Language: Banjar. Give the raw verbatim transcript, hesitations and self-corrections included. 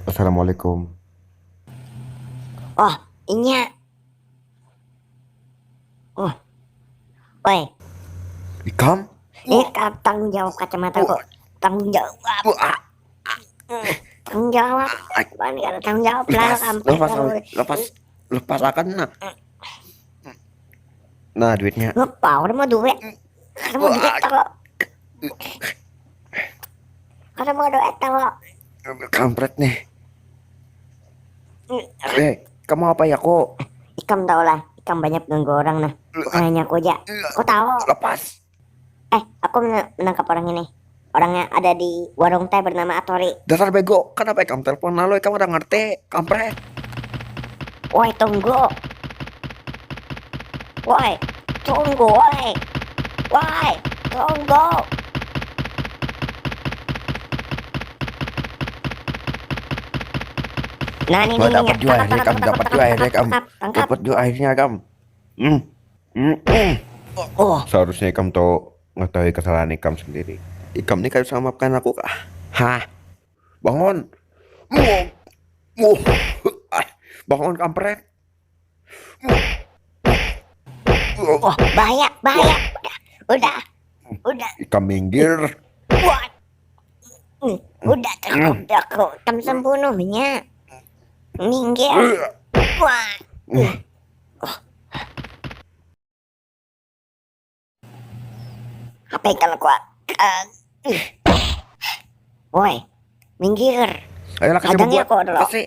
Assalamualaikum. Oh, inya. Oh. Oi. Ikam? Ini tanggung jawab kacamata kok. Tanggung jawab. Tanggung jawab. Bukan kada tanggung jawab lah. Lepas, lepas, lepas, lepas akan nah. Nah, duitnya. Ngepau udah mau duit. Kada mau duit kok. Kada mau duit kok. Kampret nih. Eh, kamu apa ya kok? Ikam tahu lah, ikam banyak ganggu orang nah. Bukan hanya aku aja. Kau tahu? Lepas. Eh, aku menangkap orang ini. Orangnya ada di warung teh bernama Atori. Dasar bego, kenapa ikam telepon lalu ikam udah ngerti, kampret. Woi, tunggu. Woi, tunggu, woi. Woi, tunggu. Nah, ini, ini, dapat juga akhirnya kamu, dapat juga akhirnya kamu. Dapat juga akhirnya kamu. Hmm. Hmm. Oh. Seharusnya kamu tahu mengetahui kesalahan ikam sendiri. Ikam ini kayak sama maafkan aku kah? Hah? Bangun. Bangun, kampret. Wah, bahaya, bahaya. Udah, udah, udah. Ikam minggir. Wah. Udah, cukup, cukup. Ikam sembunuhnya. Minggir. Wah. Apa yang kalau kuat? Woi, minggir. Ayolah, kasih buat. Kasih.